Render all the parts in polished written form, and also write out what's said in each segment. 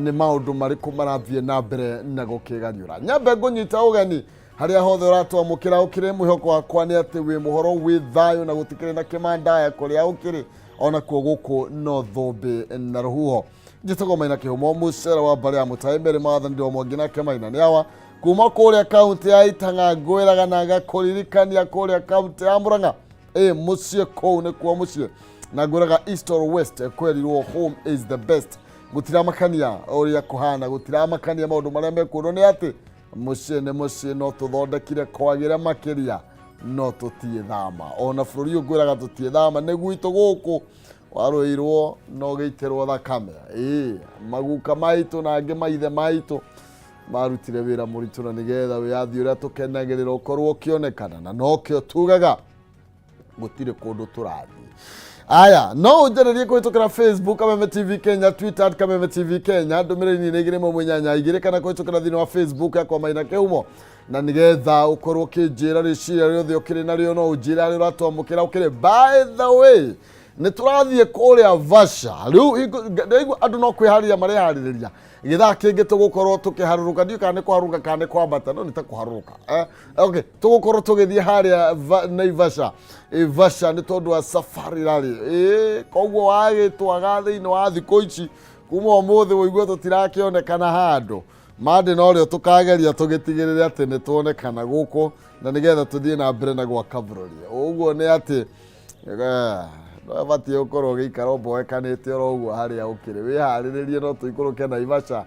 Nĩ maũndũ marĩkũ marathiĩ na mbere na gũkĩganyũra? Nyambe ngũnyita ũgeni harĩa hothe ũratwamũkĩra ũkĩrĩ. Mwĩhoko wakwa nĩ atĩ wĩ mũhoro, wĩ thayũ na gũtikĩrĩ na kĩmandaya kũrĩa ũkĩrĩ, onakuo gũkũ no thũmbĩ na rũhuho. Njĩtagwo Maina Kĩhumo, mũcere wa mbarĩ ya Mũtaĩ Meri Maathani wa Mwangi nake Maina nĩ awa kuma kũrĩa kaunti ya Itang'a. Ngwĩraga na ngakũririkania kũrĩa kaunti ya Murang'a, ĩ mũciĩ kũu nĩkuo mũciĩ, na ngwĩraga east or west kwerirwo home is the best. Gũtiramakania ũrĩa kũhana, gũtiramakania maũndũ marĩa mekuonwo, nĩ atĩ mũciĩ nĩ mũciĩ. No tũthondekire kwagĩra makĩria, no tũtiĩ thama ona bũrũri ũyũ. Ngwĩraga tũtiĩ thama, nĩ gwitũ gũkũ warũirwo na ũgĩitĩrwo thakame. Ĩĩ, maguka maitũ na angĩ maithe maitũ marutire wĩra mũritũ na nĩgetha wĩyathi ũrĩa tũkenagĩrĩra ũkorwo ũkĩonekana, na nokĩo tugaga gũtirĩ kũndũ tũrathiĩ. Aya, no ũnjarĩrie kũhĩtũkĩra Facebook Kameme TV Kenya, Twitter @KamemeTVKenya, ndũmĩrĩri nĩ 218 2, kana kũhĩtũkĩra thĩinĩ wa Facebook yakwa Maina Kĩhumo, na nĩgetha ũkorwo ũkĩnjĩra rĩciria rĩothe ũkĩrĩ narĩo. No ũnjĩre harĩa ũratwamũkĩra ũkĩrĩ. By the way, nĩ tũrathiĩ kũrĩa Vasha rĩu. Ndaigua andũ no kwĩharĩria mareharĩrĩria gĩthaa kĩngĩ tũgũkorwo tũkĩharũrũka. Ndiũĩ kana nĩ kũharũrũka kana nĩ kwambata, no nĩ ta kũharũrũka. Okay, tũgũkorwo tũgĩthiĩ harĩa Naivasha. Vasha nĩ tondũ wa safari rally. Koguo wagĩtwaga thĩinĩ wa thikũ ici kuma ũmũthĩ, ũigue tũtirakĩonekana handũ mandĩ, no rĩo tũkageria tũgĩtigĩrĩre atĩ nĩ tuonekana gũkũ na nĩgetha tũthiĩ na mbere na gwaka bũrũri. Ũguo nĩ atĩ no batiĩ gũkorwo ũgĩikara ũmboekanĩte oro ũguo harĩa ũkĩrĩ, wĩharĩrĩrie no tũikũrũke Naivasha,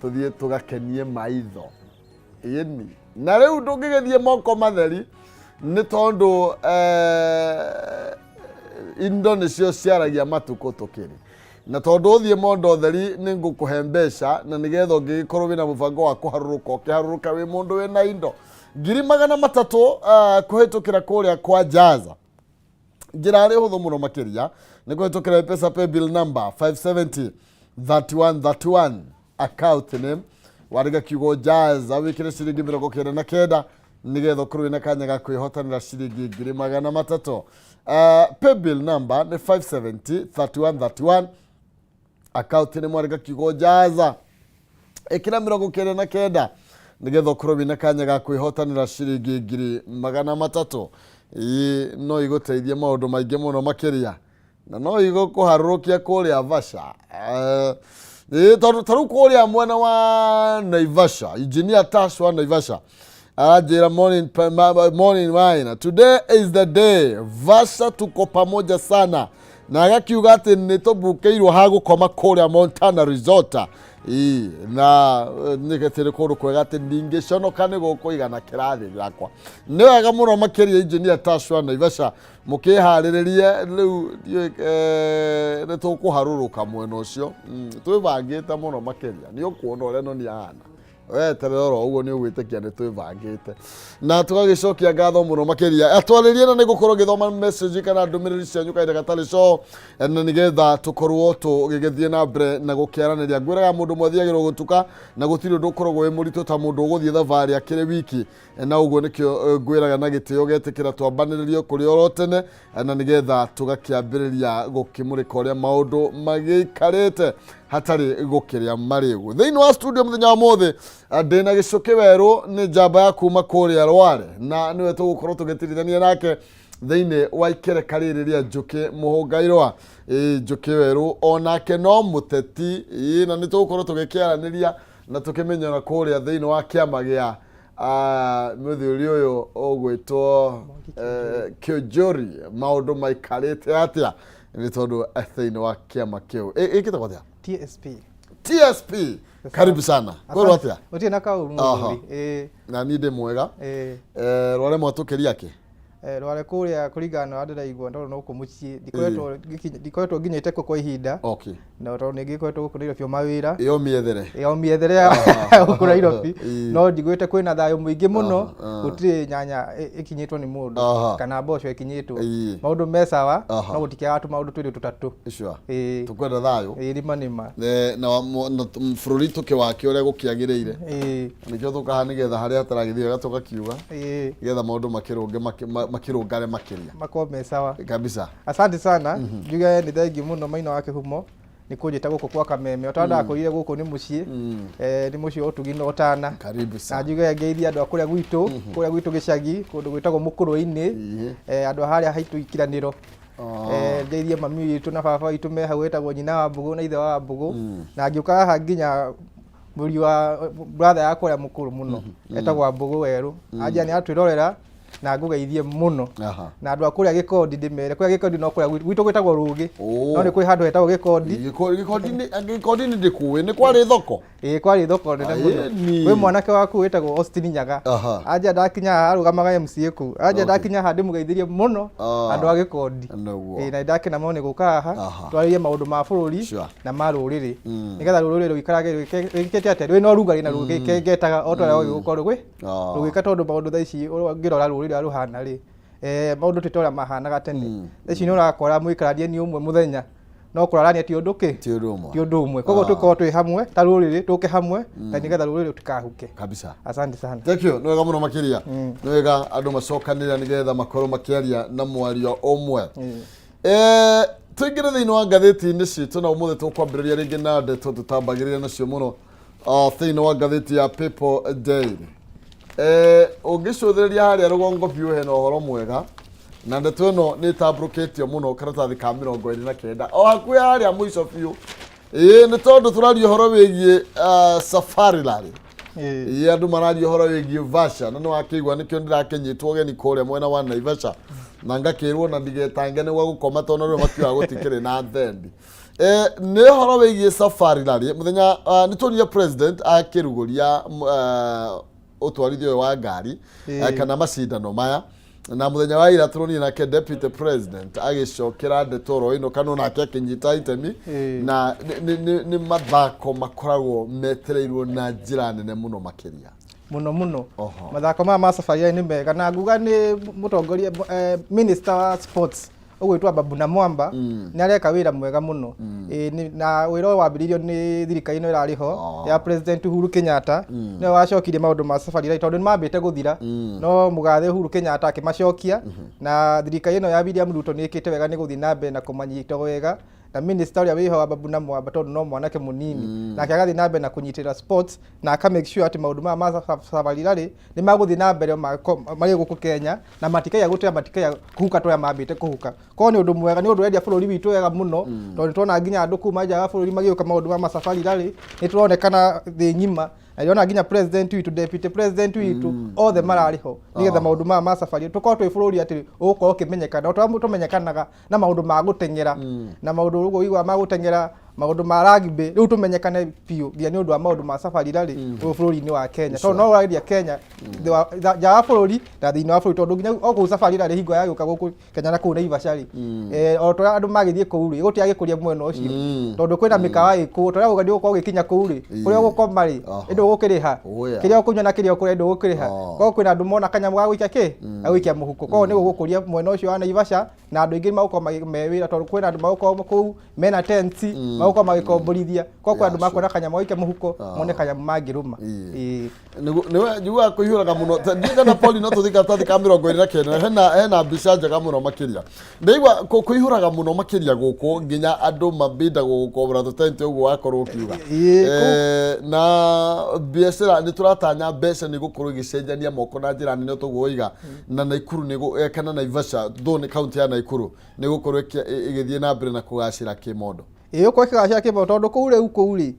tũthiĩ tũgakenie maitho. Ĩni na rĩu ndũngĩgĩthiĩ moko matheri, nĩ tondũ indo nĩcio ciaragia matukũ tũkĩrĩ na tondũ ũthiĩ mondo theri. Nĩ ngũkũhe mbeca na nĩgetha ũngĩgĩkorwo wĩna mũbango wa kũharũrũka, ũkĩharũrũka wĩ mũndũ wĩna indo 300,000 kũhĩtũkĩra kũrĩa kwa Jaza. Njĩra arĩ hũthũ mũno makĩria nĩ kũhĩtũkĩra M-Pesa paybill number 570 31 31, account name wandĩka kiugo Jaza, wĩkĩre ciringi 99, nĩgetha ũkorwo wĩna kanya ga kwĩhotanĩra ciringi 300,000. Paybill number nĩ 570 31 31, account nĩ mwandĩka kiugo Jaza, ĩkĩra 99, nĩgetha ũkorwo wĩna kanya ga kwĩhotanĩra ciringi 300,000. Ĩĩ, no igũteithie maũndũ maingĩ mũno makĩria, na no igũkũharũrũkia kũrĩa Vasha. Ĩĩ, tondũ ta rĩu kũrĩa mwena wa Naivasha, Engineer Tash wa Naivasha aranjĩra, "Morning, morning Maina, today is the day, Vasha tuko pamoja sana," na agakiuga atĩ nĩ tũbukĩirwo ha gũkoma kũrĩa Montana Resort. Ĩĩ, na nĩ kũndũ kwega atĩ ndingĩconoka nĩ gũkũigana kĩrathi gĩakwa. Nĩ wega mũno makĩria, Engineer Tash wa Naivasha. Mũkĩharĩrĩrie rĩu, ndiũĩ, nĩ tũkũharũrũka mwena ũcio. Twĩbangĩte mũno makĩria. Nĩ ũkuona ũrĩa noni ahana, weterera oro ũguo nĩ ũgwĩtĩkia nĩ twĩbangĩte. Na tũgagĩcokia ngatho mũno makĩria. Atwarĩrie na nĩ gũkorwo ngĩthoma message kana ndũmĩrĩri cianyu kahinda gatarĩ co, na nĩgetha tũkorwo tũgĩgĩthiĩ na mbere na gũkĩaranĩria. Ngwĩraga mũndũ mwathiagĩrwo gũtuka, na gũtirĩ ũndũ ũkoragwo wĩ mũritũ ta mũndũ ũgũthiĩ thabarĩ akĩrĩ wiki. Na ũguo nĩkĩo ngwĩraga na gĩtĩo getĩkĩra twambanĩrĩrio kũrĩ oro tene, na nĩgetha tũgakĩambĩrĩria gũkĩmũrĩka ũrĩa maũndũ magĩikarĩte hatarĩ gũkĩrĩa marĩgu. Thĩinĩ wa studio mũthenya wa mũthĩ ndĩna Gĩcũkĩ Werũ, nĩ njamba ya kuma kũrĩa Rware, na nĩwe tũgũkorwo tũgĩtirithania nake thĩinĩ wa ikereka rĩrĩ rĩa Njũkĩ Mũhũngairwa. Ĩ, Njũkĩ Werũ onake no mũteti. Ĩ, na nĩ tũgũkorwo tũgĩkĩaranĩria na tũkĩmenyana kũrĩa thĩinĩ wa kĩama gĩa mũthuri ũyũ ũgwĩtwo Kĩonjori, maũndũ maikarĩte atĩa, nĩ tondũ thĩinĩ wa kĩama kĩu ĩkĩtagwo atĩa? TSP. TSP. Karibu sana. Kwĩrwo atĩa? Gũtirĩ na kaũru, mũthuri. Ĩĩ. Na niĩ ndĩ mwega. Rware mwatũkĩria kĩ? Rware kũrĩa kũringana na ũrĩa ndĩraigua, tondũ no gũkũ mũciĩ ndikoretwo nginyĩte kuo kwa ihinda. Na tondũ nĩ ngĩkoretwo gũkũ Nairobi o mawĩra. Ĩyo mĩethere. Ĩyo mĩethere ya gũkũ Nairobi. No njiguĩte kwĩna thayũ mũingĩ mũno. Gũtirĩ nyanya ĩkinyĩtwo nĩ mũndũ kana mboco ĩkinyĩtwo. Maũndũ me sawa, no gũtikĩaga tũmaũndũ twĩrĩ tũtatũ. Sure. Tũkwenda thayũ. Ĩĩ, nĩma nĩma. Na bũrũri tũkĩwake ũrĩa gũkĩagĩrĩire. Nĩkĩo tũkaha nĩgetha harĩa hataragĩthiĩ wega tũgakiuga, nĩgetha maũndũ makĩrũnge makĩrũngare makĩria. Makorwo me sawa. Kabisa. Asante sana. Njuge nĩ thengiũ mũno, Maina wa Kĩhumo. Nĩ kũnjĩta gũkũ kwa Kameme. O ta ndakwĩrire, gũkũ nĩ mũciĩ, nĩ mũciĩ wa ũtugi na ũtana. Karibu Na sana. njuge ngeithie andũ a kũrĩa gwitũ gĩcagi, kũndũ gwĩtagwo Mũkũrwe-inĩ, andũ a harĩa haitũ Ikiranĩro. Ngeithie mami witũ na baba witũ me hau, wĩtagwo nyina wa Mbũgũ na ithe wa Mbũgũ. Na ngĩũka haha nginya mũriũ wa brother yakwa ũrĩa mũkũrũ mũno etagwo Mbũgũ Werũ anjia nĩ atwĩrorera na ngũgeithie mũno. Na andũ a kũrĩa Gĩkondi, ndĩmere kũrĩa Gĩkondi no kũrĩa gwitũ gwĩtagwo Rũgĩ. No nĩ kwĩ handũ hetagwo Gĩkondi. Gĩkondi-inĩ ndĩkũĩ nĩ kwarĩ thoko. Ĩĩ, kwarĩ thoko nene mũno. Aĩni. Kwĩ mwanake waku wĩtagwo Austin Nyaga. Anja ndakinya haha arũgamaga MCA kũu. Anja ndakinya haha ndĩmũgeithirie mũno andũ a Gĩkondi. Ĩĩ, na nĩndakena mũno nĩ gũka haha twarĩrie maũndũ ma bũrũri na ma rũrĩrĩ, nĩgetha rũrĩrĩ rũikarage rwĩkĩte atĩa, rwĩna ũrugarĩ na rũgĩkengetaga o ta ũrĩa gũgĩkorwo rwĩ rũgĩka, tondũ maũndũ thaa ici ũngĩrora rũrĩrĩ ũrĩa rũhana rĩ, maũndũ ti ta ũrĩa mahanaga tene. Thaa ici nĩ ũrakora mũikaranie nĩ ũmwe mũthenya no kũrarania ti ũndũ kĩ Ti ũndũ ũmwe. Ti ũndũ ũmwe. Koguo tũkorwo twĩ hamwe ta rũrĩrĩ, tũke hamwe na nĩgetha rũrĩrĩ rũtikahuke. Kabisa. Asante sana. Thank you. Nĩ wega mũno makĩria. Nĩ wega andũ macokanĩrĩra nĩgetha makorwo makĩaria na mwario ũmwe. Tũingĩre thĩinĩ wa ngathĩti-inĩ citũ, na ũmũthĩ tũkwambĩrĩria rĩngĩ na ndeto tũtambagĩrĩria nacio mũno thĩinĩ wa ngathĩti ya People Daily. Ũngĩcũthĩrĩria harĩa rũgongo biũ hena ũhoro mwega, na ndeto ĩno nĩ ĩtambũrũkĩtio mũno karatathi ka 29 o hakuhĩ harĩa mũico biũ. Ĩĩ, nĩ tondũ tũraria ũhoro wĩgiĩ Safari Rally. Ĩĩ, andũ mararia ũhoro wĩgiĩ Vasha, na nĩ wakĩigua nĩkĩo ndĩrakĩnyitwo ũgeni kũrĩa mwena wa Naivasha na ngakĩrwo na ndigetange nĩ gwa gũkoma, tondũ rĩu makiuga gũtikĩrĩ na thendi. Nĩ ũhoro wĩgiĩ Safari Rally. Mũthenya nĩ tuonire president akĩrugũria ũtwarithia ũyũ wa ngari kana macindano maya, na mũthenya wa ira tũronire nake deputy president agĩcokera ndeto oro ĩno, kana onake akĩnyita itemi. Na nĩ mathako makoragwo metereirwo na njĩra nene mũno makĩria. Mũno mũno. Mathako maya ma Safari nĩ mega, na nguga nĩ mũtongoria, minister wa sports ũgwĩtwo Babu na Mwamba nĩ areka wĩra mwega mũno. Ĩ, na wĩra ũyũ wambĩrĩirio nĩ thirikari ĩno ĩrarĩ ho ya President Uhuru Kenyatta. Nĩwe wacokirie maũndũ ma Safari Rally, tondũ nĩ mambĩte gũthira, no mũgathe Uhuru Kenyatta akĩmacokia, na thirikari ĩno ya William Ruto nĩ ĩkĩte wega nĩ gũthiĩ na mbere na kũmanyita wega, na minister ũrĩa wĩho wa Babu na Mwamba, tondũ no mwanake mũnini, nake agathiĩ na mbere na kũnyitĩrĩra sports na aka make sure atĩ maũndũ maya ma Safari Rally nĩ magũthiĩ na mbere marĩ gũkũ Kenya, na matikaiya gũtĩa, matikaiya kũhuka ta ũrĩa mambĩte kũhuka. Koguo nĩ ũndũ mwega, nĩ ũndũ ũrendia bũrũri witũ wega mũno, tondũ nĩ tuona nginya andũ kuma nja wa bũrũri magĩũka maũndũ ma Safari Rally, nĩ tũronekana thĩ ng'ima, na ndĩrona nginya president witũ, deputy president witũ, othe mararĩ ho nĩgetha maũndũ maya ma safari tũkorwo twĩ bũrũri atĩ ũgũkorwo ũkĩmenyekana o ta ũrĩa tũmenyekanaga na maũndũ ma gũteng'era na maũndũ ũguo ũiguaga ma gũteng'era, maũndũ ma rugby. Rĩu tũmenyekane biũ nginya nĩ ũndũ wa maũndũ ma Safari Rally gũkũ bũrũri-inĩ wa Kenya, tondũ no ũrageria Kenya nja wa bũrũri na thĩinĩ wa bũrũri, tondũ nginya o kũu Safari Rally hingo ya gũka gũkũ Kenya na kũu Naivasha rĩ, o ta ũrĩa andũ magĩthiĩ kũu rĩ, gũtiagĩkũria mwena ũcio, tondũ kwĩna mĩkawa ĩ kũu, ta ũrĩa ũgũthiĩ gũkorwo ũgĩkinya kũu rĩ, kũrĩa ũgũkoma rĩ, ĩndĩ ũgũkĩrĩha kĩrĩa ũkũnyua na kĩrĩa ũkũrĩa, ĩndĩ ũgũkĩrĩha. Koguo kwĩna andũ mona kanyamũ ga gũikia kĩ ga gũikia mũhuko. Koguo nĩ gũgũkũria mwena ũcio wa Naivasha, na andũ aingĩ magũkorwo me wĩra, tondũ kwĩna andũ magũkorwo kũu mena tents, magũkorwo magĩkomborithia. Koguo kwĩ andũ makuona kanyamũ ga gũikia mũhuko, mone kanyamũ mangĩrũma. Ĩĩ. Nĩwe njiguaga kũihũraga mũno. Ndiũĩ kana poli no tũthiĩ karatathi ka 29, hena mbica njega mũno makĩria. Ndaigua kũihũraga mũno makĩria gũkũ, nginya andũ mambindagwo gũkombora tũtente ũguo wakorwo ũkiuga. Na biacara nĩ tũratanya mbeca nĩ gũkorwo igĩcenjania moko na njĩra nene toguo waiga, na Naikuru nĩ kana Naivasha, though nĩ kaunti ya Naikuru, nĩ gũkorwo ĩgĩthiĩ na mbere na kũgacĩra kĩmondo. Ĩĩ, ũkorwo ĩkĩgacĩra kĩmondo, tondũ kũu rĩu kũu rĩ,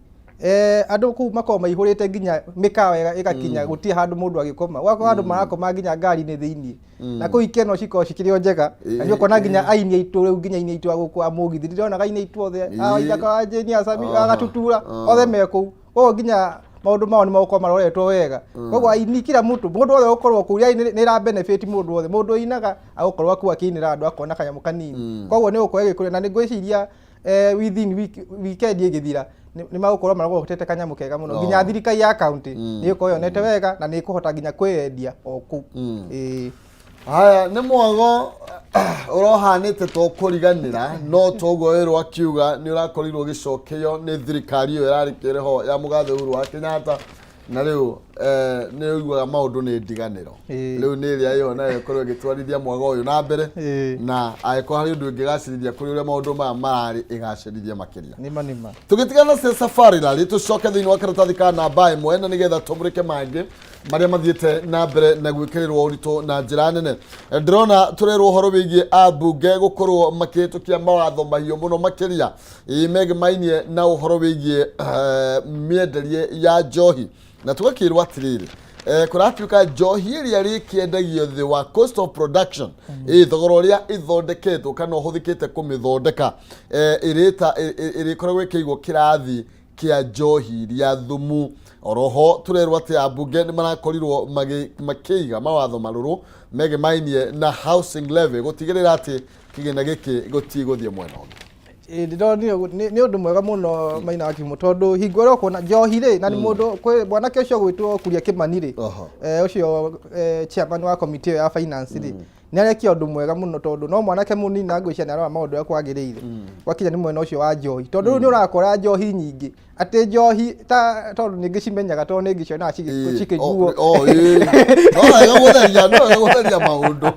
andũ kũu makoragwo maihũrĩte nginya mĩkawa ĩgakinya gũtirĩ handũ mũndũ agĩkoma, ũgakora andũ marakoma nginya ngari-inĩ thĩiniĩ, na kũu ikeno cikoragwo cikĩrĩ o njega, na nĩ ũkuona nginya aini aitũ rĩu, nginya aini aitũ a gũkũ a mũgithi, ndĩronaga aini aitũ othe a Waithaka wa Jane, a Sami, a Gatutura, othe me kũu. Koguo nginya maũndũ mao nĩ magũkorwo maroretwo wega. Koguo aini, kila mũndũ, mũndũ wothe ũgũkorwo kũu, yani nĩ ĩra benefit mũndũ wothe. Mũndũ ũinaga agũkorwo akua akĩinĩra andũ, akona kanyamũ kanini. Koguo nĩ gũkorwo ĩgĩkũria, na nĩ ngwĩciria within week, weekend ĩgĩthira nĩ magũkorwo marogotete kanyamũ kega mũno. Nginya thirikari ya county nĩ ĩgũkorwo yonete wega na nĩ ĩkũhota nginya kwĩyendia o kũu. Ĩĩ. Haya, nĩ mwago ũrohanĩte to kũriganĩra, no toguo wĩrwo akiuga nĩ ũrakorirwo ũgĩcokio nĩ thirikari ĩyo ĩrarĩ kĩrĩho ya mũgathe Uhuru wa Kenyatta. Na rĩu nĩ ũiguaga maũndũ nĩ ndiganĩro. Rĩu nĩ ĩrĩa ĩyo nayo ĩkorwo ĩgĩtwarithia mwago ũyũ na mbere, na angĩkorwo harĩ ũndũ ĩngĩgacĩrithia kũrĩ ũrĩa maũndũ maya mararĩ, ĩgacĩrithie makĩria. Nĩma nĩma. Tũgĩtigana na Safari Rally, tũcoke thĩinĩ wa karatathi ka namba 1 na nĩgetha tũmũrĩke mangĩ marĩa mathiĩte na mbere na gwĩkĩrĩrwo ũritũ na njĩra nene. Ndĩrona tũrerwo ũhoro wĩgiĩ ambunge gũkorwo makĩhĩtũkia mawatho mahiũ mũno makĩria ĩ megemainie na ũhoro wĩgiĩ mĩenderie ya njohi, na tũgakĩrwo atĩrĩrĩ, kũratuĩka njohi ĩrĩa rĩkĩendagio thĩ wa cost of production, ĩ thogora ũrĩa ĩthondeketwo kana ũhũthĩkĩte kũmĩthondeka, ĩrĩta ĩrĩkoragwo ĩkĩigwo kĩrathi kĩa njohi iria thumu. Oroho tũrerwo atĩ ambunge nĩ marakorirwo makĩiga mawatho marũrũ megemainie na housing levy gũtigĩrĩra atĩ kĩgĩna gĩkĩ gũtigũthiĩ mwena ũngĩ. Ĩĩ, ndĩronire nĩ ũndũ mwega mũno Maina wa Kĩhumo, tondũ hingo ĩrĩa ũkuona njohi rĩ, na nĩ mũndũ kwĩ mwanake ũcio ũgwĩtwo Kuria Kĩmani rĩ, ũcio chairman wa committee ĩyo ya finance rĩ, nĩ arekia ũndũ mwega mũno, tondũ no mwanake mũnini na ngwĩciria nĩ arora maũndũ ũrĩa kwagĩrĩire gwakinya nĩ mwena ũcio wa njohi, tondũ rĩu nĩ ũrakora njohi nyingĩ, atĩ njohi ta tondũ nĩ ngĩcimenyaga, tondũ nĩ ngĩcionaga cikĩnyuo. No wega gũtheria, no wega gũtheria maũndũ.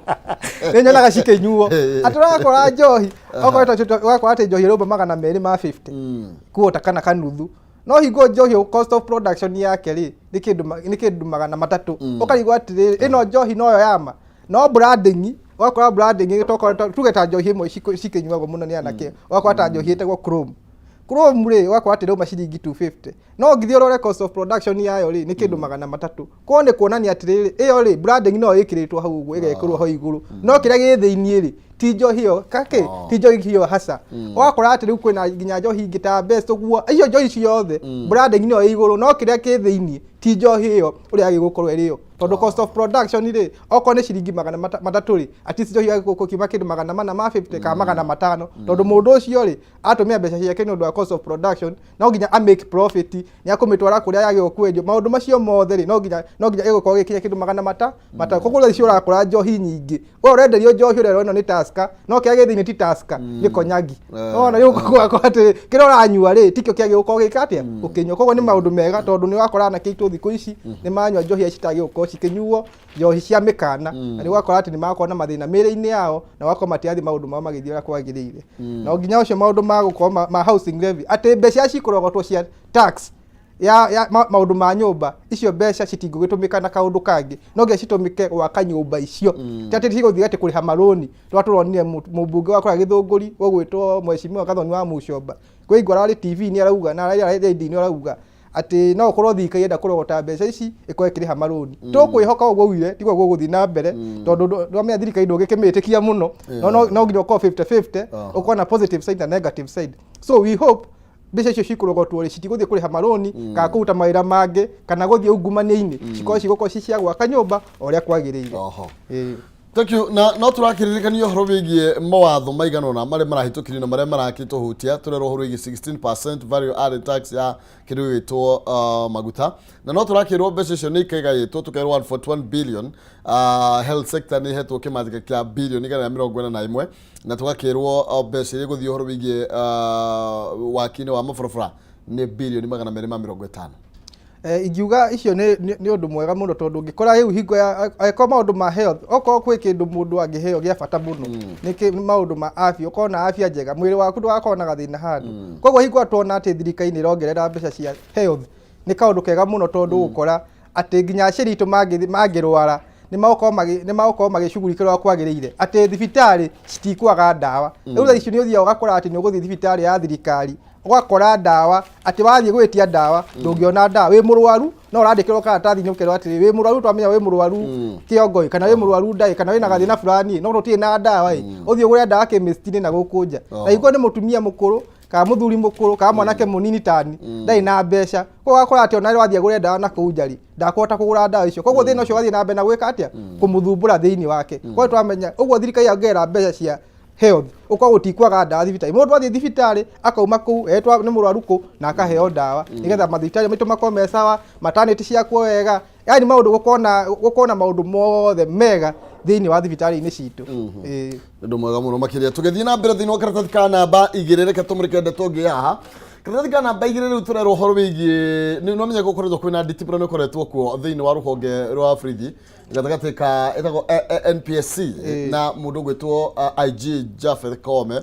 Nĩ nyonaga cikĩnyuo, atĩ ũrakora njohi okorwo ũgakora atĩ njohi ĩrauma 250 kuota kana kanuthu, no hingo njohi cost of production yake rĩ nĩ kĩndũ 300. Ũkarigwo atĩrĩrĩ, ĩno njohi noyo yama, no branding, ũgakora branding, tokorwo tuge ta njohi ĩmwe cikĩnyuagwo mũno nĩ anake, ũgakora ta njohi ĩtagwo Chrome. Chrome rĩ, ũgakora atĩ ĩrauma ciringi 250, no ũngĩthiĩ ũrore cost of production yayo rĩ, nĩ kĩndũ 300. Koguo nĩ kuonania atĩrĩrĩ, ĩyo rĩ, branding no ĩkĩrĩtwo hau ũguo, ĩgekĩrwo hau igũrũ, no kĩrĩa gĩ thĩiniĩ rĩ, ti njohi ĩyo kakĩ, ti njohi ĩyo haca. Ũgakora atĩ rĩu kwĩna nginya njohi ingĩ ta Best ũguo, icio njohi ciothe branding no ĩ igũrũ, no kĩrĩa kĩ thĩiniĩ ti njohi ĩyo ũrĩa yagĩrĩirwo gũkorwo ĩrĩ yo, tondũ cost of production rĩ, okorwo nĩ ciringi 300 rĩ, at least njohi yagĩrĩirwo gũkiuma kĩndũ 450 kana 500, tondũ mũndũ ũcio rĩ, atũmĩra mbeca ciake nĩ ũndũ wa cost of production, no nginya a make profit, nĩ akũmĩtwara kũrĩa yagĩrĩirwo kwendio, maũndũ macio mothe rĩ, no nginya ĩgũkorwo ĩgĩkinya kĩndũ 500. Koguo thaa ici ũrakora njohi nyingĩ, we ũrenderio njohi ũrerwo ĩno nĩ Tusker, no kĩrĩa gĩ thĩinĩ ti Tusker, nĩ konyagi. Ona rĩu ũgakora atĩ kĩrĩa ũranyua rĩ, tikĩo kĩagĩrĩirwo gũkorwo gĩka atĩa ũkĩnyua. Koguo nĩ maũndũ mega, tondũ nĩ ũrakora anake aitũ thikũ ici nĩ manyua njohi iria citagĩrĩirwo gũkorwo cikĩnyuo, njohi cia mĩkana, na nĩ ũgakora atĩ nĩ marakorwo na mathĩna mĩĩrĩ-inĩ yao, na ũgakorwo matirathiĩ maũndũ mao magĩthiĩ ũrĩa kwagĩrĩire. Na nginya ũcio maũndũ ma gũkorwo ma housing levy, atĩ mbeca iria cikũrogotwo cia tax ya maũndũ ma nyũmba icio, mbeca citingĩgĩtũmĩka na kaũndũ kangĩ, no nginya citũmĩke gwaka nyũmba icio, ti atĩ cigũthiĩ atĩ kũrĩha marũni. Twa tũronire mũmbunge wa kũrĩa Gĩthũngũri ũgwĩtwo Mheshimiwa Gathoni wa Mucomba, kwĩ hingo ararĩ TV-inĩ arauga, na ararĩ radio-inĩ arauga atĩ no ũkorwo thirikari ĩrenda kũrogota mbeca ici ĩkorwo ĩkĩrĩha marũni. Tũkwĩhoka ũguo augire tiguo gũgũthiĩ na mbere, tondũ ndwamenya thirikari ndũngĩkĩmĩtĩkia mũno, no nginya ũkorwo 50-50, ũkorwo na positive side na negative side. So we hope mbeca icio cikũrogotwo rĩ, citigũthiĩ kũrĩha marũni kana kũruta mawĩra mangĩ kana gũthiĩ ungumania-inĩ, cikorwo cigũkorwo ci cia gwaka nyũmba o ũrĩa kwagĩrĩire. Thank you. Na no tũrakĩririkania ũhoro wĩgiĩ mawatho maigana ũna marĩa marahĩtũkirio na marĩa marakĩtũhutia. Tũrerwo ũhoro wĩgiĩ 16% value added tax ya kĩndũ gĩgwĩtwo maguta, na no tũrakĩrwo mbeca icio nĩ ikĩgayĩtwo, tũkerwo 141 billion, health sector nĩ ĩhetwo kĩmanjĩka kĩa bilioni 141, na tũgakĩrwo mbeca iria igũthiĩ ũhoro wĩgiĩ waki-inĩ wa mabarabara nĩ bilioni 250. Ingiuga icio nĩ ũndũ mwega mũno, tondũ ũngĩkora rĩu hingo ya angĩkorwo maũndũ ma health, okorwo kwĩ kĩndũ mũndũ angĩheo gĩa bata mũno, nĩ maũndũ ma afya, ũkorwo na afya njega, mwĩrĩ waku ndũgakorwo na gathĩna handũ. Koguo hingo ĩrĩa tuona atĩ thirikari nĩ ĩrongerera mbeca cia health, nĩ kaũndũ kega mũno, tondũ gũkora atĩ nginya aciari aitũ mangĩrwara nĩ magũkorwo magĩcugurikĩrwo ũrĩa kwagĩrĩire, atĩ thibitarĩ citikwaga ndawa. Rĩu thaa ici nĩ ũthiaga ũgakora atĩ nĩ ũgũthiĩ thibitarĩ ya thirikari, ũgakora ndawa, atĩ wathiĩ gwĩtia ndawa ndũngĩona ndawa, wĩ mũrwaru no ũrandĩkĩrwo karatathi-inĩ ũkerwo atĩrĩ, wĩ mũrwaru, twamenya wĩ mũrwaru kĩongo ĩ, kana wĩ mũrwaru nda ĩ, kana wĩna gathĩna fulani ĩ, no tũtirĩ na ndawa ĩ, ũthiĩ ũgũre ndawa chemist-inĩ na gũkũ nja. Na ingĩkorwo nĩ mũtumia mũkũrũ kana mũthuri mũkũrũ kana mwanake mũnini tani ndarĩ na mbeca, koguo ũgakora atĩ ona wathiĩ agũre ndawa na kũu nja rĩ, ndakũhota kũgũra ndawa icio. Koguo thĩna ũcio ũgathiĩ na mbere na gwĩka atĩa, kũmũthumbũra thĩinĩ wake. Koguo twamenya ũguo thirikari yongerera mbeca cia health, ũkorwo gũtikwaga ndawa thibitarĩ, mũndũ athiĩ thibitarĩ akauma kũu etwa nĩ mũrwaru kũ na akaheo ndawa, nĩgetha mathibitarĩ maitũ makorwo me sawa, maternity ciakwo wega, yani maũndũ gũkorwo na maũndũ mothe mega thĩinĩ wa thibitarĩ-inĩ citũ. Ĩĩ. Ũndũ mwega mũno makĩria. Tũgĩthiĩ na mbere thĩinĩ wa karatathi ka namba 2, reke tũmũrĩke ndeto ĩngĩ haha. Karatathi ka namba 2 rĩu tũrerwo ũhoro wĩgiĩ nĩ nomenya gũkoretwo kwĩna nditibũrano ĩkoretwo kuo thĩinĩ wa rũhonge rwa borithi gatagatĩ ka ĩtagwo NPSC na mũndũ ũgwĩtwo IG Japheth Koome.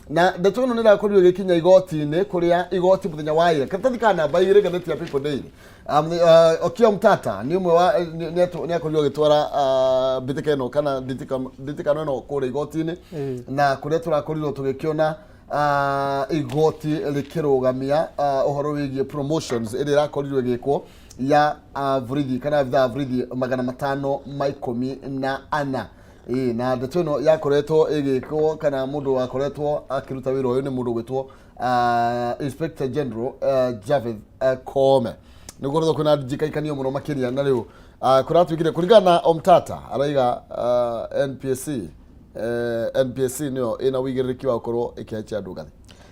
Na ndeto ĩno nĩ ĩrakorirwo ĩgĩkinya igoti-inĩ, kũrĩa igoti mũthenya wa ira, karatathi ka namba 2, ngathĩti ya People Daily. Okiya Omtatah nĩ ũmwe wa nĩ akorirwo agĩtwara mbĩtĩka ĩno kana nditĩkano ĩno kũrĩa igoti-inĩ, na kũrĩa tũrakorirwo tũgĩkĩona igoti rĩkĩrũgamia ũhoro wĩgiĩ promotions ĩrĩa ĩrakorirwo ĩgĩkwo ya borithi kana abithaa a borithi 514. Ĩĩ, na ndeto ĩno yakoretwo ĩgĩkwo kana mũndũ wakoretwo akĩruta wĩra ũyũ nĩ mũndũ ũgwĩtwo Inspector General Japheth Koome. Nĩ gũkoretwo kwĩna njikaikanio mũno makĩria, na rĩu kũratuĩkire kũringana na Omtata araiga NPSC NPSC nĩyo ĩna ũigĩrĩrĩki wa gũkorwo ĩkĩhaicia andũ ngathĩ.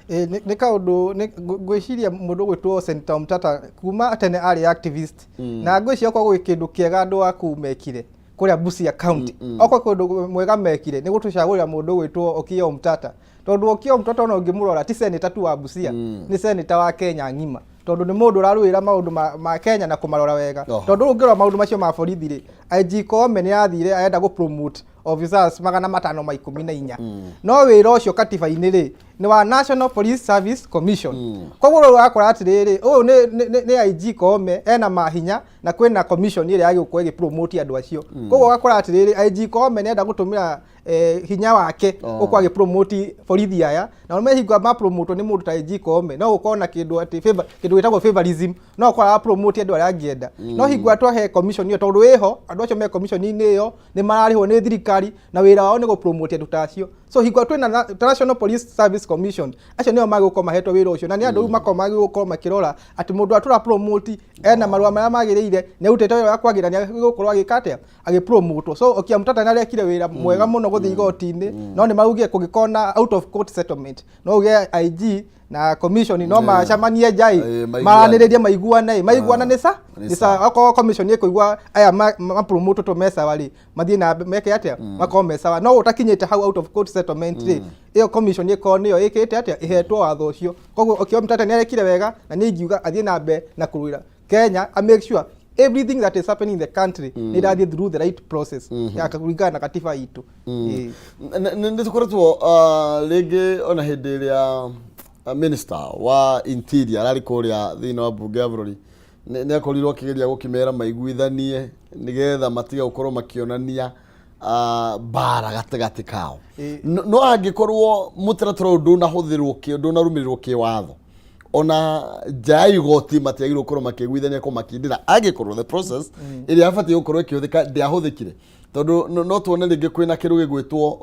Ĩ, nĩ kaũndũ ngwĩciria mũndũ ũgwĩtwo Senator Omtata kuma tene arĩ activist, na ngwĩciria okorwo gwĩ kĩndũ kĩega andũ a kũu mekire kũrĩa Busia County, okorwo kĩndũ mwega mekire nĩ gũtũcagũrĩra mũndũ ũgwĩtwo Okiya Omtata, tondũ Okiya Omtata ona ũngĩmũrora ti senator tu wa Busia, nĩ senator wa Kenya ng'ima, tondũ nĩ mũndũ ũrarũĩra maũndũ ma Kenya na kũmarora wega. Tondũ rĩu ũngĩrora maũndũ macio ma borithi rĩ, IG Koome nĩ athire arenda gũ promote officers 514, no wĩra ũcio katiba-inĩ rĩ nĩ wa National Police Service Commission. Koguo rĩu ũrakora atĩrĩrĩ, ũyũ nĩ IG Koome ena mahinya na kwĩna commission ĩrĩa yagĩrĩirwo gũkorwo ĩgĩ promote andũ acio. Koguo ũgakora atĩrĩrĩ, IG Koome nĩ enda gũtũmĩra hinya wake gũkorwo agĩ promote borithi aya, na mehingo ma promote nĩ mũndũ ta IG Koome no gũkorwo na kĩndũ atĩ favor, kĩndũ gĩtagwo favorism, no gũkorwo ara promote andũ arĩa angĩenda. No hingo ĩrĩa twahe commission ĩyo, tondũ ĩho andũ acio me commission-inĩ ĩyo nĩ mararĩhwo nĩ thirikari na wĩra wao nĩ gũ promote andũ ta acio. So hingo ĩrĩa twĩna National Police Service Commission, acio nĩo magũkorwo mahetwo wĩra ũcio, na nĩ andũ rĩu makorwo magĩrĩirwo gũkorwo makĩrora atĩ mũndũ ũrĩa tũra promote ena marũa marĩa magĩrĩire, nĩ arutĩte wĩra ũrĩa kwagĩrĩire, nĩ agĩrĩirwo gũkorwo agĩka atĩa, agĩpromotwo. So Okiya Omtata nĩ arekire wĩra mwega mũno gũthiĩ igoti-inĩ, no nĩ maugire kũngĩkorwo na out of court settlement, no uge IG na commission no macemanie nja ĩ, maiguane. Maranĩrĩrie, maiguane ĩ, maiguana nĩ sa Nĩ nĩ sa okorwo commission ĩkũigua aya mapromotwo me sawa rĩ, mathiĩ na meke atĩa, makorwo me sawa. No ũtakinyĩte hau out of court settlement rĩ, ĩyo commission ĩkorwo nĩyo ĩkĩte atĩa, ĩhetwo watho ũcio. Koguo Okiya Omtata nĩ arekire wega, na niĩ ingiuga athiĩ na mbere na kũrũĩra Kenya, a make sure everything that is happening in the country nĩ ĩrathiĩ through the right process ya kũringana na katiba itũ. Ĩĩ. Nĩ tũkoretwo rĩngĩ ona hĩndĩ ĩrĩa minister wa interior ararĩ kũrĩa thĩinĩ wa mbunge ya bũrũri, nĩ akorirwo akĩgeria gũkĩmera maiguithanie nĩgetha matige gũkorwo makĩonania mbara gatagatĩ kao. No angĩkorwo mũtaratara ũyũ ndũnahũthĩrwo ndũnarũmĩrĩrwo kĩwatho, ona nja ya igoti matiagĩrĩirwo gũkorwo makĩiguithania kũmakindĩra, angĩkorwo the process ĩrĩa yabatiĩ gũkorwo ĩkĩhũthĩka ndĩahũthĩkire, tondũ no tuone rĩngĩ kwĩna kĩndũ gĩgwĩtwo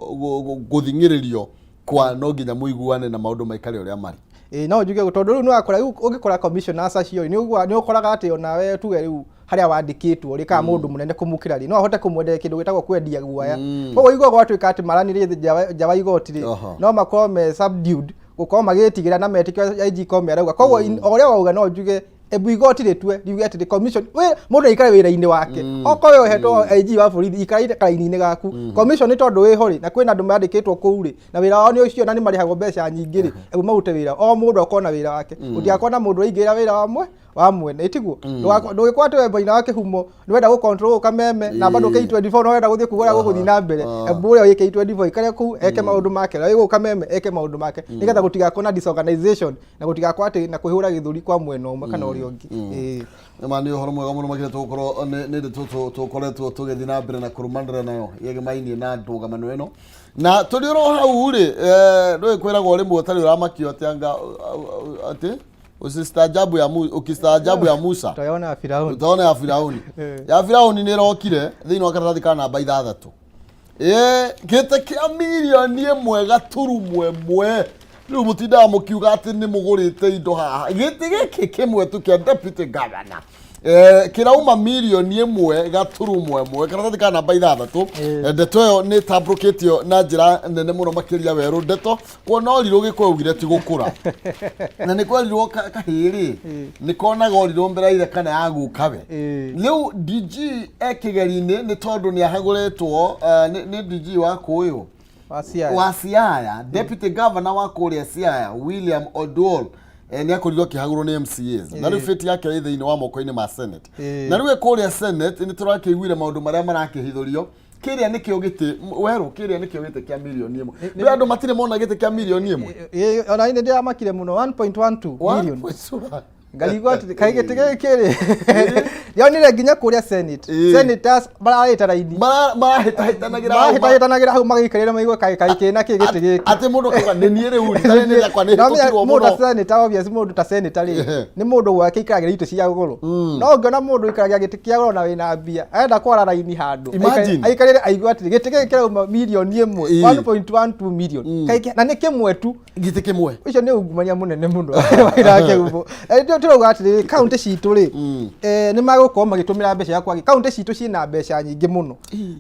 gũthing'ĩrĩrio kwa no nginya mũiguane na maũndũ maikare ũrĩa marĩ. Ĩĩ, no njuge tondũ rĩu nĩ wakora, rĩu ũngĩkora commissioners acio nĩ ũkoraga atĩ onawe tuge rĩu harĩa wandĩkĩtwo rĩ, kana mũndũ mũnene kũmũkĩra rĩ, no ahote kũmwenderia kĩndũ gĩtagwo kwendia guoya. Koguo igua gwatuĩka atĩ maranĩrie nja wa igoti rĩ, no makorwo me subdued gũkorwo magĩtigĩra na metĩkĩra IG Koome arauga. Koguo o ũrĩa wauga, no njuge ebu igoti rĩtue riuge atĩ commission mũndũ aikare wĩra-inĩ wake. Okorwo we ũhetwo IG wa borithi, ikara karaini-inĩ gaku. Commission nĩ tondũ wĩho rĩ, na kwĩna andũ mandĩkĩtwo kũu rĩ, na wĩra wao nĩ ũcio na nĩ marĩhagwo mbeca nyingĩ rĩ, ebu marute wĩra, o mũndũ akorwo na wĩra wake. Gũtigakorwo na mũndũ ũraingĩrĩra wĩra wa mwene, ĩtiguo? Ndũgĩkorwo atĩ we boina wa kĩhumo nĩ wenda gũ control kameme na bado K24 no wenda gũthiĩ kuga ũrĩa gũgũthiĩ na mbere. Ebu ũrĩa wĩ K24 ikare kũu eke maũndũ make, na wĩ gũkũ kameme eke maũndũ make, nĩgetha gũtigakorwo na disorganization na gũtigakorwo atĩ na kwĩhũra gĩthũri kwa mwena ũmwe kana ũrĩa ũngĩ. Ĩĩ. Ma nĩ ũhoro mwega mũno makĩria tũgũkorwo nĩ ndeto tũkoretwo tũgĩthiĩ na mbere na kũrũmanĩrĩra nayo yegemainiĩ na ndũgamano ĩno, na tũrĩ oro hau rĩ, ndũĩ kwĩragwo rĩmwe ũtarĩ ũramakio atĩ anga atĩ usistaajabu ya ukistaajabu ya Musa Utaona Firauni. Utaona ya Firauni. Ya Firauni nĩ ĩrokire thĩinĩ wa karatathi ka namba 6, ĩĩ, gĩtĩ kĩa 1.1 million. Rĩu mũtindaga mũkiuga atĩ nĩ mũgũrĩte indo haha. Gĩtĩ gĩkĩ kĩmwe tu kĩa deputy governor kĩrauma 1.1 million, karatathi ka namba 6. Ndeto ĩyo nĩ ĩtambũrũkĩtio na njĩra nene mũno makĩria werũ, ndeto kuona ũrirũ gĩkũyũ ti gũkũra, na nĩ kwerirwo kahĩĩ rĩ nĩ konaga ũrirũ mbere ya ithe kana ya gukawe. Rĩu DG e kĩgeri-inĩ nĩ tondũ nĩ ahagũrĩtwo nĩ DG wa kũyũ wa Siaya. Wa Siaya, deputy governor wa kũrĩa Siaya, William Oduol. Nĩ akorirwo akĩhagũrwo nĩ MCAs na rĩu fate yake ĩ thĩinĩ wa moko-inĩ ma Senate. Ĩĩ. Na rĩu ĩ kũrĩa Senate nĩ tũrakĩiguire maũndũ marĩa marakĩhithũrio. Kĩrĩa nĩkĩo gĩtĩ werũ, kĩrĩa nĩkĩo gĩtĩ kĩa mirioni 1. Rĩu andũ matirĩ mona gĩtĩ kĩa mirioni 1. Ĩĩ, ona nĩ ndĩramakire mũno, 1.12 million. 1.1. Ngarigwo atĩ kaĩ gĩtĩ gĩkĩ rĩ, ndĩronire nginya kũrĩa Senate, senators mararĩte raini. Marahĩtahĩtanagĩra hau. Marahĩtahĩtanagĩra hau magĩikarĩra maigue kaĩ kaĩ kĩna kĩ gĩtĩ gĩkĩ. Atĩ mũndũ akauga nĩ niĩ rĩu rĩ, tarĩ nĩ rĩakwa nĩ No menya hĩtũkirwo mũndũ ta mũno. senator, obvious, mũndũ ta senator rĩ, nĩ mũndũ gwake aikaragĩra itĩ cia goro. No ũngĩona mũndũ ũikaragĩra gĩtĩ kĩa goro na wĩna mbia, arenda kwara raini handũ Imagine. Aikarĩre aigue atĩrĩ, gĩtĩ gĩkĩ kĩrauma mirioni 1, 1.12 million. Kaĩ na nĩ kĩmwe tu. Gĩtĩ kĩmwe. Ũcio nĩ ungumania mũnene mũno wĩra ũguo. Ndio tũrauga atĩrĩrĩ, kaunti citũ rĩ, nĩ magũkorwo magĩtũmĩra mbeca ya kwagi. Kaunti citũ ciĩna mbeca nyingĩ mũno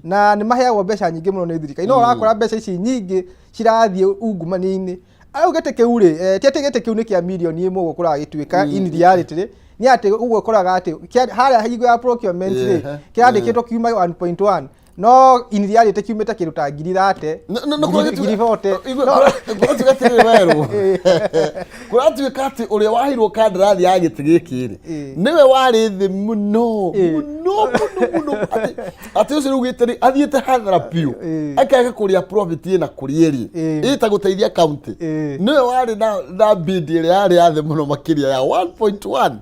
na nĩ maheagwo mbeca nyingĩ mũno nĩ thirikari, no ũrakora mbeca ici nyingĩ cirathiĩ ungumania-inĩ. Rĩu gĩtĩ kĩu rĩ, ti atĩ gĩtĩ kĩu nĩ kĩa mirioni 1 ũguo kũragĩtuĩka, in reality rĩ nĩ atĩ ũguo ũkoraga atĩ harĩa hingo ya procurement rĩ, kĩrandĩkĩtwo kiuma 1.1, no in reality kiumĩte kĩndũ ta ngiri 30, No ngiri 40. Kũratuĩka atĩrĩrĩ werũ, kũratuĩka atĩ ũrĩa waheirwo kandarathi ya gĩtĩ gĩkĩ rĩ, nĩwe warĩ thĩ mũno mũno mũno mũno, atĩ ũcio rĩu gĩtĩ rĩ athiĩte hathara biũ, akaga kũrĩa profit ĩna kũrĩa ĩrĩ ĩta gũteithia county. Nĩwe warĩ na bid ĩrĩa yarĩ ya thĩ mũno makĩria ya 1.1.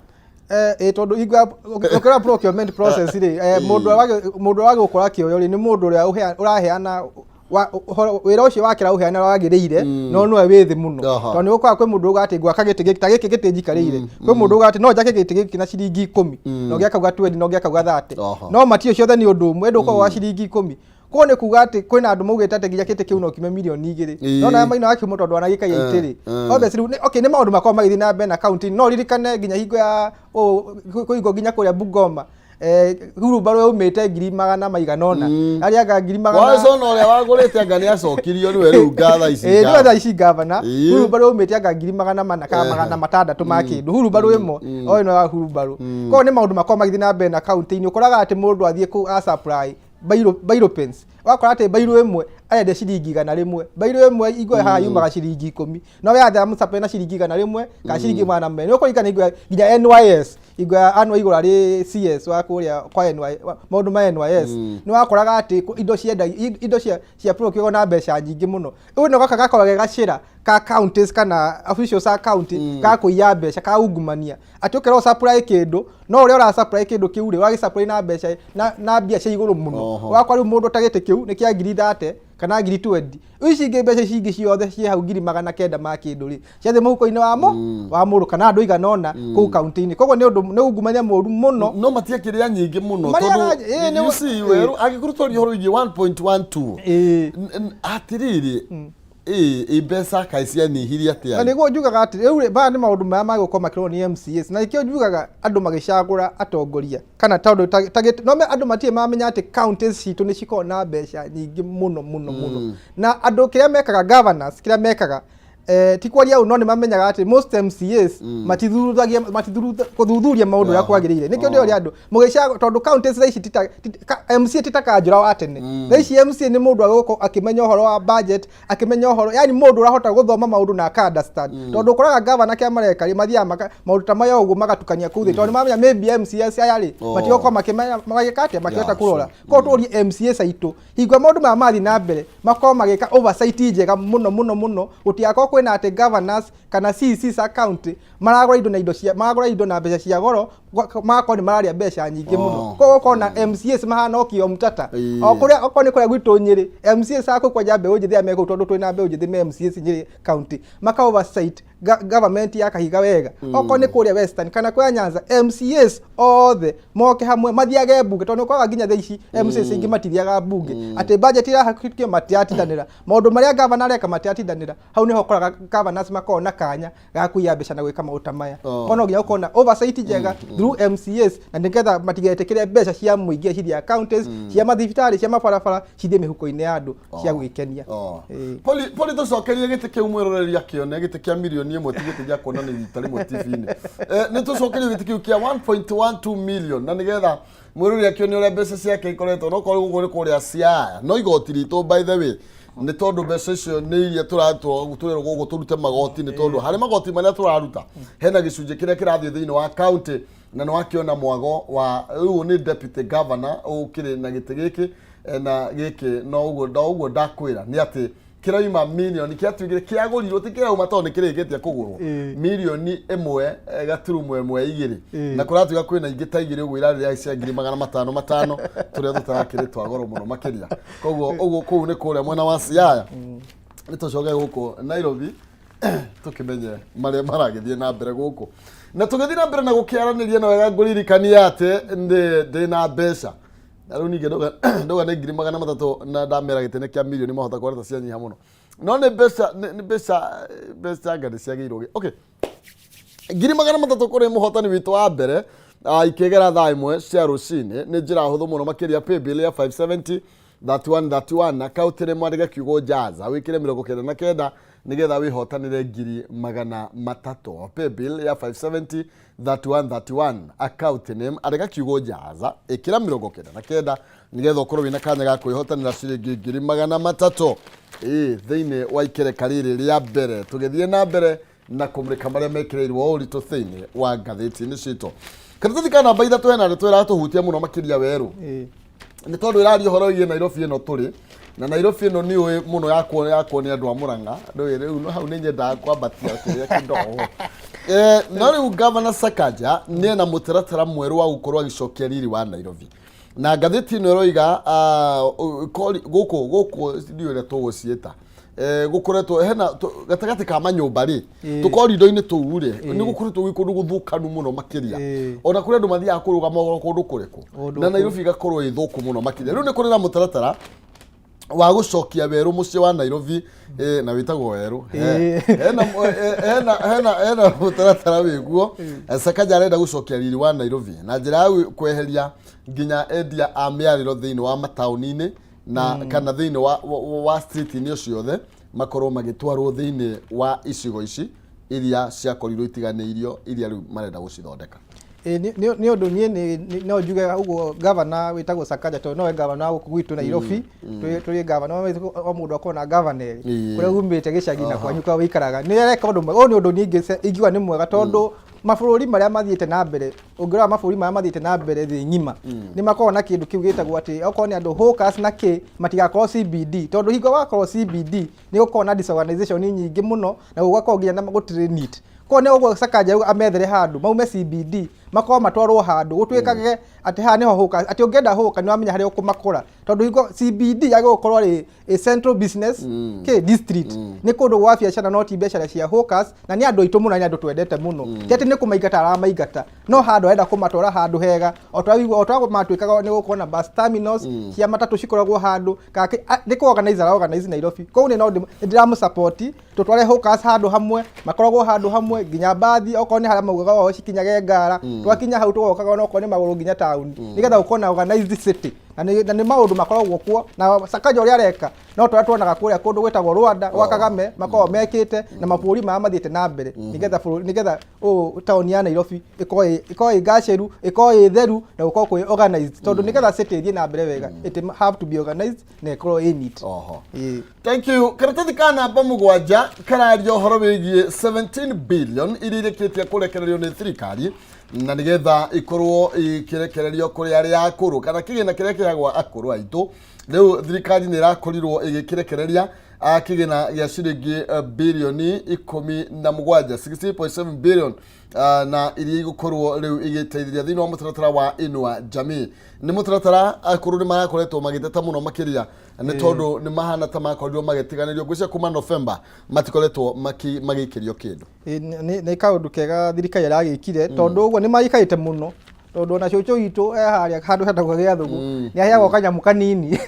Ĩ tondũ hingo ya ũkĩrora procurement process rĩ, mũndũ ũrĩa wagĩgũkorwo akĩoywo rĩ, nĩ mũndũ ũrĩa ũraheana wĩra ũcio wake ũraũheana wagĩrĩire, no nĩwe wĩ thĩ mũno. Tondũ nĩ ũkoraga kwĩ mũndũ uga atĩ ngwaka gĩtĩ gĩkĩ ta gĩkĩ gĩtĩ njikarĩire, kwĩ mũndũ uga atĩ no njake gĩtĩ gĩkĩ na ciringi 10, na ũngĩ akauga 20, na ũngĩ akauga 30. No matio ciothe nĩ ũndũ ũmwe, ĩndĩ ũkorwo wa ciringi 10. Koguo nĩ kuga atĩ kwĩna andũ maugĩte atĩ nginya gĩtĩ kĩu no kiume mirioni 2. No nayo maina wa kiumo tondũ wanagĩkaia itĩ rĩ. Obviously rĩu okay, nĩ maũndũ makoragwo magĩthiĩ na mbere na county, no ririkane nginya hingo ya kũhingwo nginya kũrĩa Bungoma, hurumbarũ yaumĩte ngiri magana maigana ũna. Arĩa ngiri magana Wacona ũrĩa wagũrĩte anga nĩ acokirio nĩwe rĩu ngatha ici. Ĩĩ, nĩwe thaa ici gavana. Hurumbarũ yaumĩte anga ngiri 400 kana 600 ma kĩndũ, hurumbarũ ĩmwe o ĩno ya hurumbarũ. Koguo nĩ maũndũ makoragwo magĩthiĩ na mbere na county-inĩ, ũkoraga atĩ mũndũ athiĩ kũu a supply bairo pens, ũgakora atĩ bairo ĩmwe arendia ciringi 100, bairo ĩmwe igwe haha yumaga ciringi 10, no we athiĩ amũsupply na ciringi 100 kana ciringi 400. Nĩ ũkũririkana hingo ya nginya NYS, hingo ya Anne Waigũrũ arĩ CS wa kũrĩa kwa NY, maũndũ ma NYS, nĩ wakoraga atĩ indo cienda indo cia procure na mbeca nyingĩ mũno. Rĩu nĩ gaka gakoragwo ge gacĩra ka counties kana officials a county ga kũiya mbeca, ka ungumania, atĩ ũkerwo supply kĩndũ, no ũrĩa ũra supply kĩndũ kĩu rĩ, ũragĩ supply na mbeca na mbia cia igũrũ mũno. Ũgakora rĩu mũndũ ta gĩtĩ kĩu nĩ kĩa ngiri 30 kana ngiri 20, ici ingĩ mbeca ici ingĩ ciothe ciĩ hau ngiri 900 ma kĩndũ rĩ, ciathiĩ mũhuko-inĩ wa mũndũ kana andũ aigana ũna kũu kaunti-inĩ. Koguo nĩ ũndũ nĩ ungumania mũru mũno. No matiakĩrĩa nyingĩ mũno. Marĩaga tondũ ĩĩ, you see werũ angĩkorwo twaria ũhoro wĩgiĩ 1.12, atĩrĩrĩ, ĩ mbeca kaĩ cianyihirie atĩa? Na nĩguo njugaga atĩ rĩu rĩ, maya nĩ maũndũ marĩa magũkorwo makĩrorwo nĩ MCAs, na nĩkĩo njugaga andũ magĩcagũra atongoria kana tondũ no andũ matirĩ mamenya atĩ counties citũ nĩ cikoragwo na mbeca nyingĩ mũno mũno mũno. Na andũ kĩrĩa mekaga, governors kĩrĩa mekaga, ti kwaria ũũ, no nĩ mamenyaga atĩ most MCAs matithuthagia kũthuthuria maũndũ ũrĩa kwagĩrĩire. Nĩkĩo ndĩroria andũ mũgĩcagũra, tondũ counties thaa ici MCA ti ta kanjũra wa tene. Thaa ici MCA nĩ mũndũ agũkorwo akĩmenya ũhoro wa budget, akĩmenya ũhoro, yani mũndũ ũrahota gũthoma maũndũ na aka understand. Tondũ ũkoraga gavana kĩrĩa mareka rĩ, mathiaga maũndũ ta maya ũguo magatukania kũu thĩ, tondũ nĩ mamenya maybe MCAs aya rĩ, matigũkorwo makĩmenya magĩka atĩa, makĩhota kũrora. Koguo tũrie MCAs aitũ hingo maũndũ maya mathiĩ na mbere makorwo magĩka oversight njega mũno mũno mũno, gũtigakorwo kwĩna atĩ governors kana CECs a county maragũra indo na indo cia maragũra indo na mbeca cia goro, magakorwo nĩ mararĩa mbeca nyingĩ mũno. Koguo ũkorwo na MCAs mahana Okiya Omtatah. O kũrĩa okorwo nĩ kũrĩa gwitũ Nyĩrĩ, MCAs a kũu kwanja mbeũ njĩthĩ arĩa me kũu, tondũ twĩna mbeũ njĩthĩ me MCAs Nyĩrĩ county, maka oversight government ya Kahiga wega. Okorwo nĩ kũrĩa Western kana kũrĩa Nyanza, MCAs othe moke hamwe mathiage mbunge, tondũ nĩ ũkoraga nginya thaa ici MCAs aingĩ matithiaga mbunge, atĩ budget ĩrahĩtũkio matiratindanĩra, maũndũ marĩa gavana areka matiratindanĩra. Hau nĩho ũkoraga governors makoragwo na kanya ga kũiya mbeca na gwĩka maũndũ ta maya. Koguo no nginya gũkorwo na oversight njega through MCAs, na nĩgetha matigetĩkĩre mbeca cia mũingĩ cithiaga counties, cia mathibitarĩ, cia mabarabara, cithiĩ mĩhuko-inĩ ya andũ cia gwĩkenia. Poli poli tũcokerie gĩtĩ kĩu mwĩroreri akĩone gĩtĩ kĩa mirioni 1, ti gĩtĩ gĩa kuonania rita rĩmwe TV-inĩ. Nĩ tũcokerie gĩtĩ kĩu kĩa 1.12 million, na nĩgetha mwĩroreri akĩone ũrĩa mbeca ciake ikoretwo. No korwo gũkũ nĩ kũrĩa Siaya, no igoti ritũ, by the way, Nĩ tondũ mbeca icio nĩ iria tũratwo tũrerwo gũkũ tũrute magoti, nĩ tondũ harĩ magoti marĩa tũraruta hena gĩcunjĩ kĩrĩa kĩrathiĩ thĩinĩ wa county. Na nĩ wakĩona mwago wa rĩu nĩ deputy governor ũkĩrĩ na gĩtĩ gĩkĩ, na gĩkĩ no ũguo no ũguo ndakwĩra nĩ atĩ kĩrauma mirioni kĩatuĩkire kĩagũrirwo, ti kĩrauma tondũ nĩ kĩrĩkĩtie kũgũrwo, 1.2 mirioni 2. Na kũratuĩka kwĩna ingĩ ta igĩrĩ ũguo irarĩrĩa cia ngiri magana matano matano, tũrĩa tũtarakĩrĩ twa goro mũno makĩria. Koguo ũguo kũu nĩ kũrĩa mwena wa Siaya. Nĩ tũcoke gũkũ Nairobi tũkĩmenye marĩa maragĩthiĩ na mbere gũkũ, na tũgĩthiĩ na mbere na gũkĩaranĩria na wega. Ngũririkania atĩ ndĩ na mbeca na rĩu ningĩ ndauga nĩ 300,000 na ndamera gĩtĩ kĩa mirioni mahota kuona ta cianyiha mũno, no nĩ mbeca, nĩ mbeca, mbeca anga nĩ ciagĩrĩirwo. Okay, 300,000 kũrĩ mũhotani witũ wa mbere, ikĩgera thaa 1 cia rũcinĩ. Nĩ njĩra hũthũ mũno makĩria, paybill ya 570 31 31, akaunti rĩ mwandĩke kiugo jaza, wĩkĩre 99 nĩgetha wĩhotanĩre 300,000. Paybill ya 570 31 31, account name andĩka kiugo jaza, ĩkĩra 99 nĩgetha ũkorwo wĩna kanya ga kwĩhotanĩra ciringi 300,000 ĩ thĩinĩ wa ikereka rĩrĩ rĩa mbere. Tũgĩthiĩ na mbere na kũmũrĩka marĩa mekĩrĩirwo ũritũ thĩinĩ wa ngathĩti-inĩ citũ, karatathi ka namba 3 hena ndeto ĩratũhutia mũno makĩria werũ, nĩ tondũ ĩraria ũhoro wĩgiĩ Nairobi ĩno tũrĩ na Nairobi ĩno nĩ ũĩ mũno yakwo nĩ andũ a Mũrang'a. Ndũĩ rĩu hau nĩ nyendaga kwambatia kĩrĩa kĩndogo. No rĩu Gavana Sakaja nĩ ena mũtaratara mwerũ wa gũkorwo agĩcokia riri wa Nairobi, na ngathĩti ĩno ĩroiga gũkũ ndiũĩ ũrĩa tũgũciĩta, gũkoretwo hena gatagatĩ ka manyũmba rĩ, tũkorindo-inĩ tũu rĩ, nĩ gũkoretwo gwĩ kũndũ gũthũkanu mũno makĩria. Ona kũrĩ andũ mathiaga kũrũgama oro kũndũ kũrĩkũ. Kũndũ Na Nairobi ĩgakorwo ĩ thũku mũno makĩria. Rĩu nĩ kũrĩ na mũtaratara wa gũcokia werũ mũciĩ wa Nairobi, na wĩtagwo werũ. Hena mũtaratara wĩguo. Sakaja arenda gũcokia riri wa Nairobi na njĩra ya kweheria nginya endia a mĩarĩro thĩinĩ wa mataũni-inĩ na kana thĩinĩ wa street-inĩ ciothe, makorwo magĩtwarwo thĩinĩ wa icigo ici iria ciakorirwo itiganĩirio, iria rĩu marenda gũcithondeka. Ĩ, nĩ ũndũ niĩ no njuge ũguo gavana wĩtagwo Sakaja, tondũ nowe gavana wa gũkũ gwitũ Nairobi. Tũrĩ gavana o mũndũ akorwo na gavana erĩ kũrĩa umĩte gĩcagi na kwanyu kũrĩa wĩikaraga. Nĩ areka ũndũ mwega. Ũyũ nĩ ũndũ niĩ ingiuga nĩ mwega, tondũ mabũrũri marĩa mathiĩte na mbere, ũngĩrora mabũrũri marĩa mathiĩte na mbere thĩ ng'ima, nĩ makoragwo na kĩndũ kĩu gĩtagwo atĩ okorwo nĩ andũ hawkers na kĩ matigakorwo CBD, tondũ hingo wakorwo CBD nĩ gũkorwo na disorganization nyingĩ mũno na gũgakorwo nginya na gũtirĩ neat. Koguo nĩ ũguo Sakaja auga amethere handũ maume CBD, makorwo matwarwo handũ gũtuĩkage atĩ haha nĩho hawkers, atĩ ũngĩenda hawker nĩ wamenya harĩa ũkũmakora, tondũ hingo CBD yagĩrĩirwo gũkorwo rĩ a central business kĩ district, nĩ kũndũ gwa biacara, no ti biacara cia hawkers. Na nĩ andũ aitũ mũno, na nĩ andũ twendete mũno. Ti atĩ nĩ kũmaingata aramaingata, no handũ arenda kũmatwara handũ hega, o ta ũguo o ta matuĩkaga nĩ gũkorwo na bus terminals cia matatũ cikoragwo handũ kana nĩ kũ organize ara organize Nairobi. Koguo nĩ no ndĩramũ tũtware hawkers handũ hamwe, makoragwo handũ hamwe nginya mbathi, okorwo nĩ harĩa maugaga wao cikinyage ngara, twakinya hau tũgokaga onokorwo nĩ magũrũ nginya taũni, nĩgetha gũkorwo na organized city. Na nĩ maũndũ makoragwo kuo na Sakaja ũrĩa areka no tũrĩa tuonaga kũrĩa kũndũ gwĩtagwo Rwanda gwa Kagame makoragwo mekĩte na mabũrũri marĩa mathiĩte na mbere, nĩgetha bũrũri, nĩgetha ũũ taũni ya Nairobi ĩkorwo ĩ ngacĩru, ĩkorwo ĩ theru na gũkorwo kwĩ organized, tondũ nĩgetha city ĩthiĩ na mbere wega, it have to be organized na ĩkorwo ĩ neat. Thank you. Karatathi ka namba 7 kararia ũhoro wĩgiĩ 17 billion iria irĩkĩtie kũrekererio nĩ thirikari na nĩgetha ikorwo ikĩrekererio kũrĩ arĩa akũrũ, kana kĩgĩna kĩrĩa kĩheagwo akũrũ aitũ. Rĩu thirikari nĩ ĩrakorirwo ĩgĩkĩrekereria kĩgĩna gĩa ciringi birioni 17, 16.7 billion, na iria igũkorwo rĩu igĩteithĩrĩria thĩinĩ wa mũtaratara wa Inua Jamii. Nĩ mũtaratara akũrũ nĩ marakoretwo magĩteta mũno makĩria, nĩ tondũ nĩ mahana ta makorirwo magĩtiganĩrio. Ngwĩciria kuma November matikoretwo magĩikĩrio kĩndũ. Ĩ, nĩ kaũndũ kega thirikari ĩragĩkire, tondũ ũguo nĩ maikarĩte mũno, tondũ ona cũcũ witũ e harĩa handũ hetagwo Gĩathũgũ nĩ aheagwo kanyamũ kanini